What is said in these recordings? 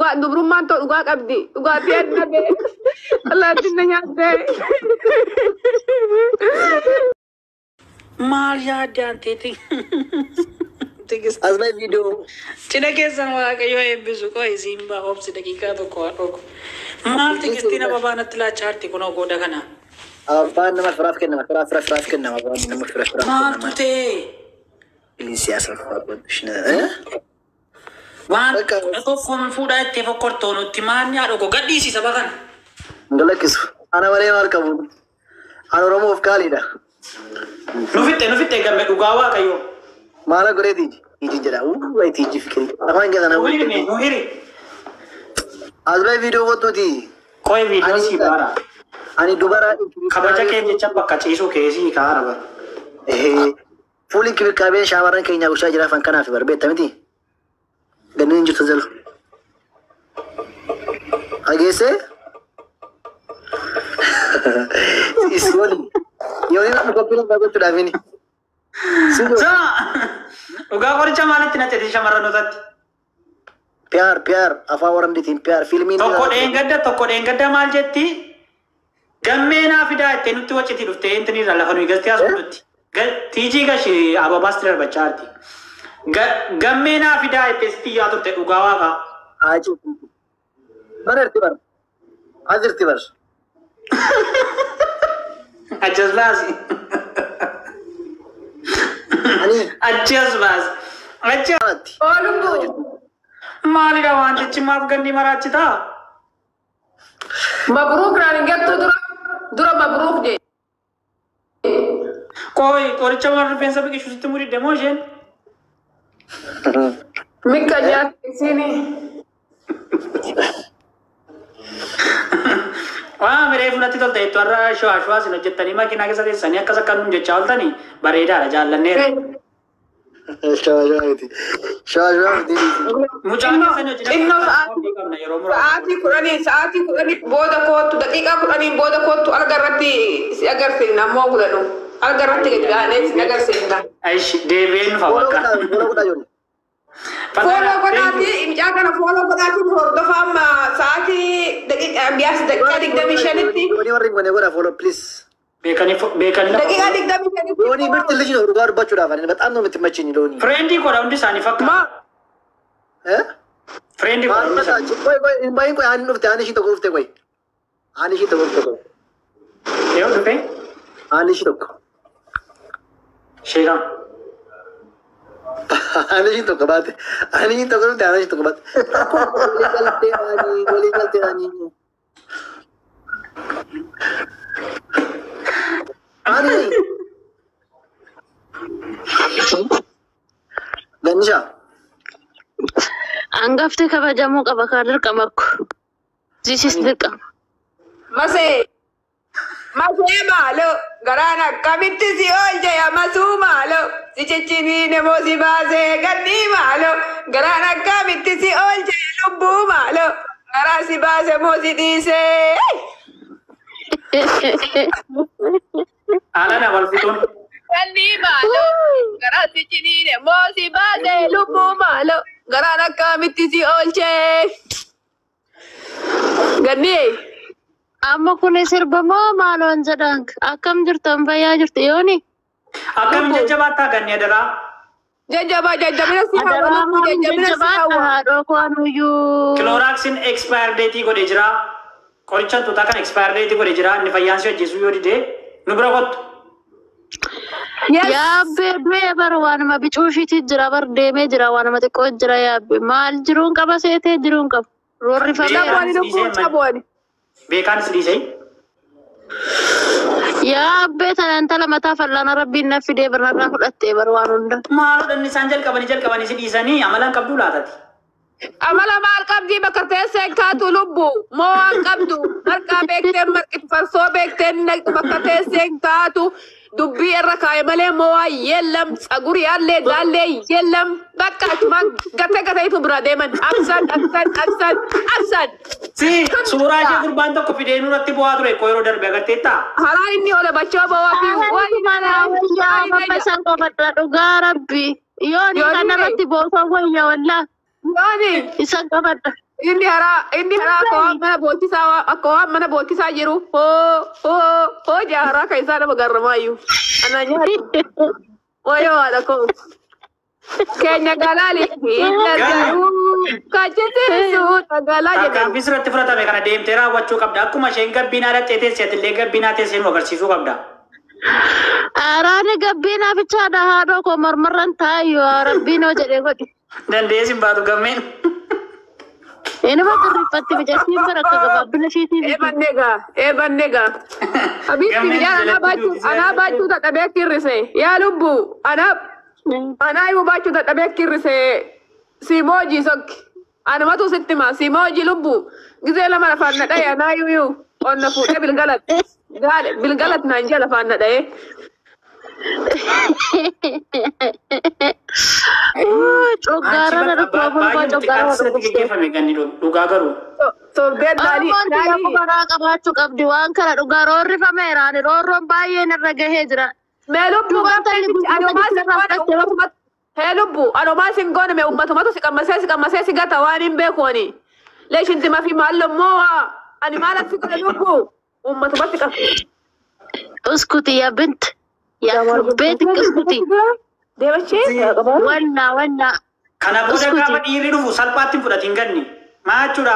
Dhugaa dubrummaan too dhugaa qabdi. Dhugaatii adda bee. Allaattiin na nyaattee. Maal yaaddaan teeti? Tigist. As my video. Cina keessan Waaqayyo eebbisu koo isiin baa obsi daqiiqaa tokko haa dhoku. Maal Tigistiin ababaa natti laachaa jirti kunoo gooda kana? Abbaan nama firaaf kennama. Firaaf firaaf firaaf kennama. Abbaan nama firaaf firaaf Maaltu kennama. ta'e? Siyaasa Waan Bakka- 11 fuudhaa itti fokkortoo nutti maal ni haadha koo gadhiisi saba kana. Hin lakkisu. Ana malee maal qabu? Ana Oromoof qaaliidha. Nu fixxe nu fixxe gamme dhugaa Waaqayyoo. Maala godhee tiiji? Tiiji jedha. Uu wayi tiiji fikiri. Afaan keessan Nu hiri mee nu hiri. As my video kottuuti. Qoy viidiyoo sii baara. Ani dubara. Kabaja kee jecha bakka ciisuu keessii kaara bara. Fuulli እንክብካቤን shamarran keenya gochaa jira afaan kanaaf bar beekta miti. Ganni hin jirtu jala. Dhageessee? Isiyooni. Yooni nama qophii lafaa gochuudhaaf inni. Sama dhugaa qoricha maalitti na jedhe shamarranootatti? Piyaar piyaar afaan warandiitiin piyaar fiilmiin. Tokko dheengadda maal jetti? Gammee naa fidaa jettee nutti wacitii dhuftee intini irraa lafa nuyi gasti as nutti. Tiijii gashi ababaas darbachaa jirti. Gammee naa fidaa jettee sitti iyyaa turte dhugaa waaqaa. Achi. Bareerti bar. Ajirti bar. Achas baasi. Ani Achas baasi. Achi kanatti. Oolumbu. maalidha wantichi maaf ganni maraachitaa? Mabruuk naan hin jettuu dura. Dura mabruuk jee. Qoy qoricha waan rifeensa biqilchu sitti mudidde moo isheen? Mikka nyaatti isiini. Waan firee funatti tolte jettu har'a shawaa shawaa isin hojjettanii makiinaa keessa teessanii akkas akka nuun jechaa ooltanii bareedaadha jaallanneera. Shawaa shawaa miti. Shawaa shawaa miti. Mucaan keessan hojii Xinnoo sa'aatii qabna yeroo muraasa. Sa'aatii 10 booda kootu daqiiqaa 10 booda kootu alga irratti si agarsiifna ammoo godhanu. Alga irratti gadi baanee si agarsiifna. Aish deebi'een dhufa Follow bakka. godhaa follow godhaa ijoollee. Follow godhaati mucaa kana follow godhaati hordofaa amma sa'aatii daqiiqaa biyaas daqiiqaa 25tti Yooni warri hin goone godhaa follow please. Beekanii beekanii daqiiqaa 25tti. ሎኒ ምርጥ ልጅ ነው። ሩጋ ዱባችሁ ዳፋን በጣም ነው የምትመቸኝ ሎኒ። Friendii godha hundi isaanii fakkaata. Ma እ Friendii godha hundi isaanii. ቆይ ቆይ እንባይን ቆይ አንድ ኑፍቴ አንድ ሺህ tokko dhufte ቆይ አንድ ሺህ tokko dhufte ቆይ Yoo dhufe አንድ ሺህ tokko sheekan. አንድ ሺህ tokko baate አንድ ሺህ tokko dhufte አንድ ሺህ tokko baate walii galtee walii galtee ani Gannisha Hangafti kabajamuu qaba kaa dirqama akku. This is dirqama. Masee masee maalo garaan akkamitti si oolche masuu maalo si cicciniine moo si baasee gannii maalo garaan akkamitti si oolche lubbuu maalo garaa si baase moo si dhiisee. Haala nama wal fixuun. Gannii maalo garaa si ciniine moo si baasee lubbuu maalo garaan akkamitti si oolche. Gannii. Amma kun sirba moo maaloon jedhan akkam jirtu fayyaa jirtu yooni? Akkam jajjabaattaa ganni adaraa? Jajjaba jajjabina si hawa Adaraa lubbuu maal jajjabina si jajjabaadha hawa. haadhoo koo anuyyuu. Kiloraaksiin expire date godhee jira. Qoricha tuutaa kan expire date godhee jira. Inni fayyaan si hojjeessu yoo dide nu bira kottu. Yes. Yaabbee du'ee bar waanuma bicuu ishiitii jira bar deemee jira waanuma xiqqoo jira yaabbee maal jiruun qaba seetee jiruun qaba roorrifameera. Cabuani lubbuu cabuani. Beekaan si dhiisee. Yaabbee tana intala mataa fal'aana rabbiin na fidee barnarraa fudhattee bar waan hunda. Maaloo dhanni isaan jalqabanii jalqabanii si dhiisanii amalaan qabduu laatati. Amala maal qabdii bakka teessee kaatu lubbu moo waan qabdu marqaa beekteen marqiti farsoo beekteen naqxu bakka teessee kaatu dubbii irra kaa'e malee moo waan yeellam tsagurii allee daallee yeellam bakka achumaan gatee gateetu bira deeman absan absan absan absan. Si suuraa ishee gurbaan tokko fidee nurratti bu'aa ture koo yeroo darbe agarteettaa? Haraan inni ole bachoo bawaa fi Haala mana wayyaa mamma isaan qofadha dhugaa rabbi. Yooni Yooni. kanarratti boosoo wayya wallaa Yooni isaan qabadha. Inni haraa akka waan mana boolchisaa akka waan mana boolchisaa jiru hoo hoo hoo jaa haraa kan isaa nama garramaayyuu. Ana nyaatu. Wayoo haadha koo. Keenya galaali hin gargaaruu kachisiisu dhagalaa jedhan. Tarkaanfii sirratti fudhatame kana deemtee raawwachuu qabda. Akkuma isheen gabbinaa dhaqxee teessee atillee gabbinaa teessee nu agarsiisuu qabda. Araani gabbinaa bichaadha haadhoo koo mormarran taayyo rabbiin hoo jedhee godhi. Dandeessi hin baatu gammeen. Inuma sirriiffatti mijattiin bara akka gabaabbina ishiitii miti. Eebanneegaa eebanneegaa. Habiibti Gammeen biyyaan anaa jalatti baachuu duuti anaa baachuu dadhabee kirrise yaa lubbu anaa anaa iyyuu baachuu dadhabee kirrise siimoojii sokki anumatu sitti hima siimoojii lubbu gizee lama lafaan na dhaye anaa iyyuu onna fuudhee bilgalat gaale bilgalat naan jee lafaan na dhaye. Coggaara na dhukkubaa Baay'ee coggaara xiqqaatti na sirratti dhukkubsee. geggeeffame ganni dhugaa garuu. Torbeen laalii Oromoon biyya laalii kubaraa qabaachuu qabdi waan kana dhugaa roorrifameera ani roorroon baay'een irra gahee jira. Mee lubbu Dubartoonni gammee gurgurtaa anumaa sin irraa goone fudhatte uummatumatu hee lubbu anumaa sin goone mee uummatumatu si qammasee si qammasee si gata waan hin beeku ani. Leeshinti mafi maallummoo ani maal asi godhe lubbu uummatumatti qaba. Uskuti yaa bint yaa beetik uskuti Deemachee wanna wanna Kana booda Uskuti. gaafa dhiirri dhufu salphaatti hin fudhatin ganni. Maa jechuudha?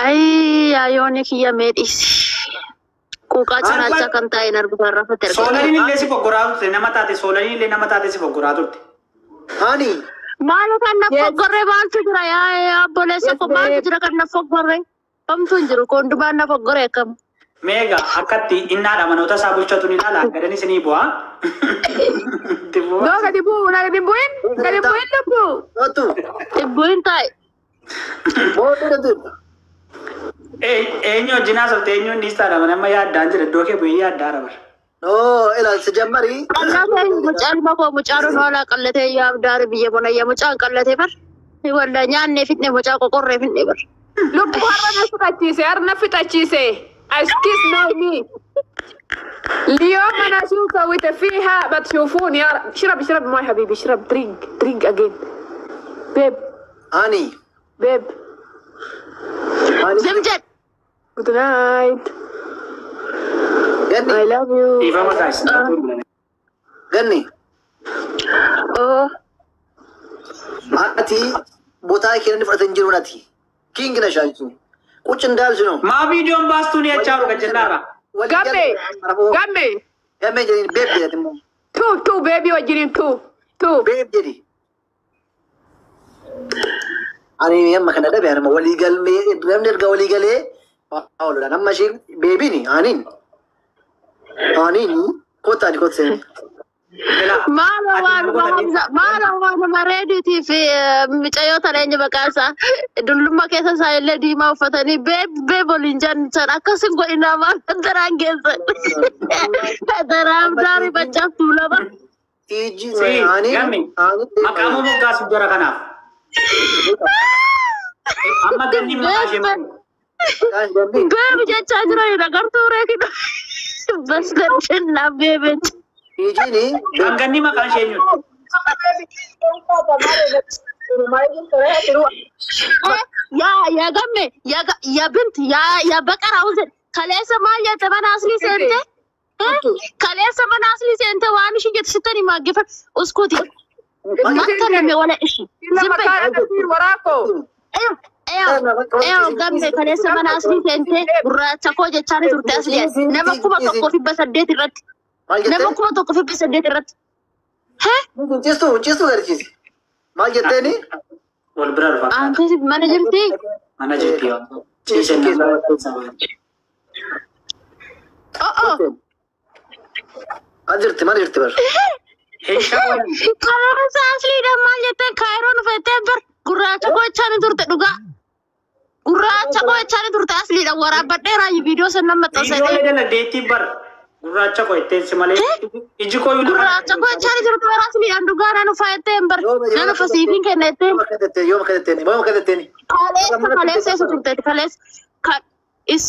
Ayii yaayooni kiyya mee dhiisi. Quuqaa cinaachaa kan taa'een arguu rafate argate. Soolaniin illee si foggoraa turte nama taate soolaniin illee nama taate si foggoraa turte. Ani Maal kan na Yes. foggorree maaltu jira yaa obboleessa Yes, koo maaltu babe. jira kan na foggorree? Homtuu hin jiru koondumaan na foggoree akkam. Meegaa akkatti innaadha manoota isaa bulchatu ni ilaala gadani isinii bu'aa. Itti bu'aa. Noo gadi bu'u na gadi bu'in gadi bu'in lubbu. Otu Dhibbuun hin taa'e. booda dha. Eenyu wajjin haasofte eenyuun dhiistaadha mana amma yaaddaan jira iddoo kee bu'ee yaaddaadha bara. No ilaal sejamari. Qallatee mucaan makoo mucaan hoolaa qallatee yaa abdaari biyya bonayya mucaan qallatee bar. Walla nyaannee fitne mucaa qoqorree fitne bar. Lubbu har'a na fixachiise har'a na fixachiise. Excuse now me. اليوم انا شو سويت فيها بتشوفوني يا رب. اشرب اشرب ماي حبيبي اشرب درينك درينك اجين بيب Ani بيب ani Zim jedh. جود نايت ganni اي لاف يو Dhiifama taasisa. ganni Oo. ati botaa kee fudhatan jiru nati. King na shanchi. Qucin daalchu no. Maa viidiyoon baastuu ni achaaru gajjallaarra. قمي قمي Gammee jedhini beeb jedhati immoo. تو تو بيبي وجرين تو تو Beeb jedhi. Ani amma kana dhabe anuma walii galmee namni erga walii galee ooludha. Amma isheen beebiini aniin. Aniin kottaa ani kotseen. Maalo waanuma Hamza maalo waanuma reediitii fi mucayyoo tana maqaa isaa dullummaa keessa isaa illee diimaa uffatanii beeb beeb waliin jedhan akkasin godhinaa maal daraan geessan. Daraan daarii macaaf tuulama. Tiiji Si, aniin. gamme. Maqaa moo moggaasuuf jara kanaaf? Amma ganni maqaa ishee maali? Beeb jechaa jiranidha gartuu reekidha. Bas garjennaa beebeen. Tiijiini Kan ganni maqaan ishee eenyudha? Yaa yaa gamme yaa yaa binti yaa yaa baqara uze kaleessa maal jette mana asli seente? Kaleessa mana asli seente waan ishin jette sittani maaggeeffadhu uskuti. Matta name wala ishi. لما كان في وراكو Eeyo gamme kaleessa mana asli seente gurraacha koo jechaani turte asli nama 1800 irratti maal nama jettee? 1800 irratti. Hee? Ciistuu ciistuu garchiisi. Maal jetteeni? Wal bira dhufa. Aanti mana jirti? Mana jirti yoo. Ciiseen nama keessa baate. Oh oh. Maal jirti maal jirti bar? Hin shawwalan. Kaleessa asliidha maal jetteen kaayiroon uffattee bar gurraacha koo jechaani turte dhugaa. Gurraacha koo jechaani turte asliidha waraabbadheeraa viidiyoo san nama Viidiyoo maxxansadee. daladeetti bar gurraacha koo itteen si malee iji koo iyyuu Gurraacha koo jechaani turte bara asliidhaan dhugaa naan uffattee bar nan uffa siifiin kenna jettee. Yooma akka jetteen yooma akka jetteen yooma akka jetteen. Kaleessa kaleessa eessa turte kaleessa kan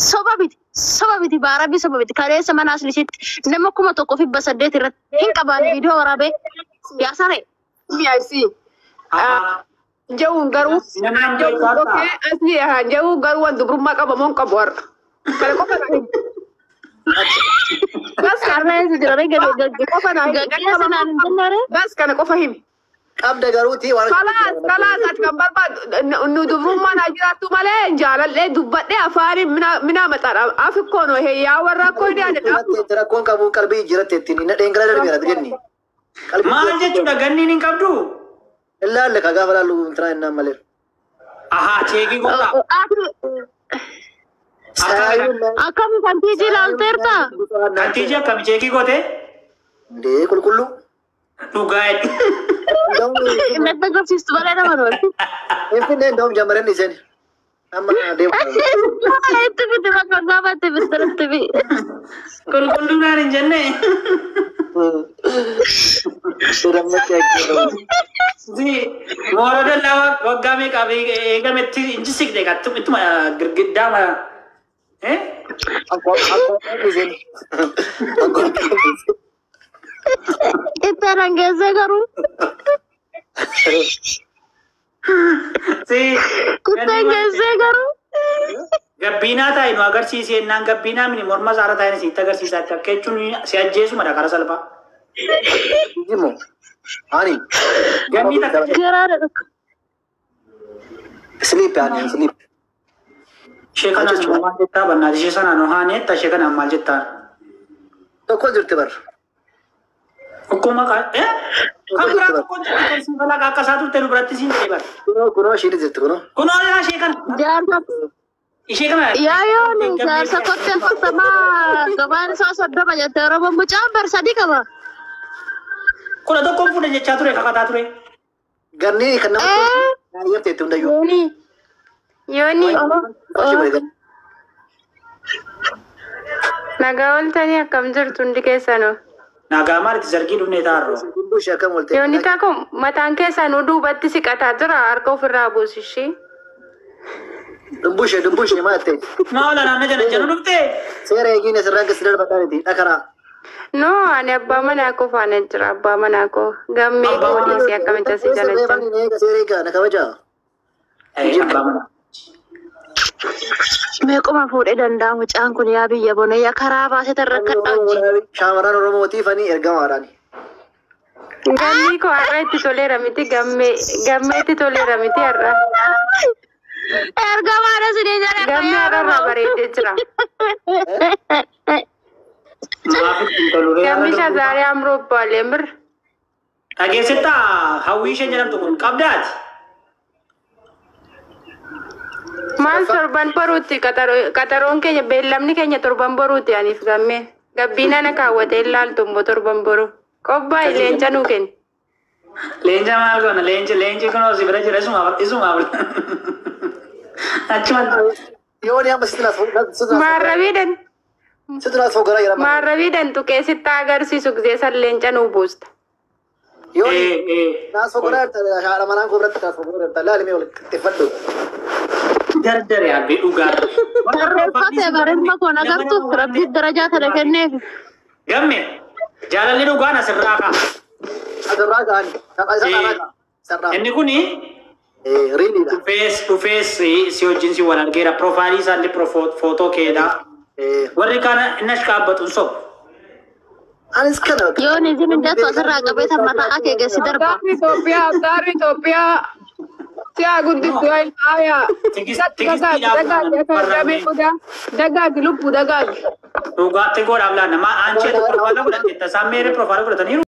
soba miti soba miti baarabii soba miti kaleessa mana asliisitti nama 1800 irratti hin qabaan viidiyoo waraabee yaa saree. Me I see. Haa. Jehuun garuu Namni nama jehuun okay asli jehuun garuu waan dubrummaa qaba moo hin qabu har'a. Kana qofa naa himi. Bas kana Harreen jiranii gadi qofa naa himi. gaggeessa naan hin jennare. Bas kana qofa himi. Qabda garuuti waan. Kalaas kalaas ati kan barbaadu nu dubrummaan haa jiraattu malee jaalallee dubbadhee afaaniin mina maxxana afikkoon heyyaa warra akkoo ni yaadadha. Rakkoon qabu qalbii jiratte ittiin nadheen gara darbeera ganni. Maal jechuudha ganniin hin qabdu? Ilaalle ka gaafa laallu intinaa innaan malee. Ahaa cheekii godhaa. Akkam kan tiijii ilaalteerta? Kan tiijii akkami cheekii gootee? Ndee qulqulluu. Dhugaa hedduu. Natti agarsiistu malee nama nooti. Finfinnee nda'um jammareen dhiiseen. Amma deemu. Itti fidi bakka gaafa itti fidi itti fidi. Qulqulluu naan hin jenne. Moora dallaa waggaa meeqaaf eegametti inji siqne ittuma girgiddaa mara. Itti dhangeessee garuu. Kuttee geessee garuu. Gabbiinaa taa'e nu agarsiise jennaan gabbiinaa mini morma isaarra taa'e sitti agarsiisaa akka jechuun si ajjeesuma dha karaa salphaa. Ani. Ganni takka Garaadha. Sleep ani sleep. Ishee kanaan maal jettaa bannaati ishee sanaan haanetta ishee kanaan maal jettaa? Tokko jirti bar. Akkuma kan biraa tokko jirti balaa akka isaa turte nu biratti siin jedhe bar. Kunoo kunoo isheen jirti kunoo. Kunoo yaa ishee kana. Jaarsa. Ishee kana. Yaa yooni jaarsa kottee afurtamaa gabaan isaa 30 jette Oromoon mucaan bar 3 qaba. 11 fuudhe jechaa ture kakataa ture. Ganni kan nama nyaayyatte itti hundayyuu. Yooni. Yooni. Nagaa ooltanii akkam jirtu hundi keessanuu? Nagaa maalitti zargii dhufnee taarroo? Hunduu ishee akkam oolte? Yooni taako mataan keessanuu duubatti siqataa jira harka ofirraa buusishii. Dumbuu ishee maal ta'e? Maa ola naannoo jala jala dhuftee? Seera eegiin asirraa gadi darbataa miti dhakaraa. No, ani abbaa manaa koo faana jira abbaa manaa koo gammee koo dhiisee akkamitti asii jala jira. Seera eegaa na kabajaa. Abbaa manaa. Meequma fuudhee danda'a mucaan kun yaa biyya bona yaa karaa baasee tarra akka dhaabji. Shaamarran Oromootiif ani ergamaadhaan. Gammii koo har'a itti toleera miti gammee itti toleera miti har'a. Ergamaadha sinii jedhe. Gammee har'a irraa bareedee jira. Maaf ittiin toluree Gammii shazaaree amroo baalee mir. Dhageessittaa hawwii isheen jedhamtu kun qabdaati. Maal torban boruutti qaxaroon keenya beellamni keenya torban boruutti aniif gammee gabbiin ana kaawwatee ilaaltu immoo torban boru qophaa'e leenca nuu kenni. Leenca maal goona leenci leenci kunoo si bira jira isumaaf isumaaf. Achuma Yooni amma sitti naas Maarrabiidhan sitti naas foggaraa jira. maarrabiidhan tuqee sitti agarsiisu gisee san leenca nuu buusta. Yooni naas foggaraa jirta haadha manaan koo biratti naas foggaraa jirta laali mee wal qixxeeffadhu. Dardare abbee dhugaa. Tarreeffate bareeduma koon agartu rabbi darajaa tana kenneef. Gamme jaalalli dhugaan asirraa ka'a. Asirraa ka'ani. Isarraa ka'a. Isarraa. Inni kuni Riiliidha. dhufees dhufees si wajjin si wal argeera piroofaayilii isaallee footoo keedha. Warri kaan inni achi dhaabbatu hin sobu. Anis kana. Yooni isin hin jettu asirraa qabee tan mataa kee geessi darba. Abdaarri Itoophiyaa abdaarri Itoophiyaa si'a guddistuu ilmaaya. Tigistiidhaaf Dagaagi dagaagi lubbuu dagaagi. Dhugaatti godhaaf laanna. Maa aanchee piroofaayila godhatte tasaan meeree piroofaayila godhataniiru.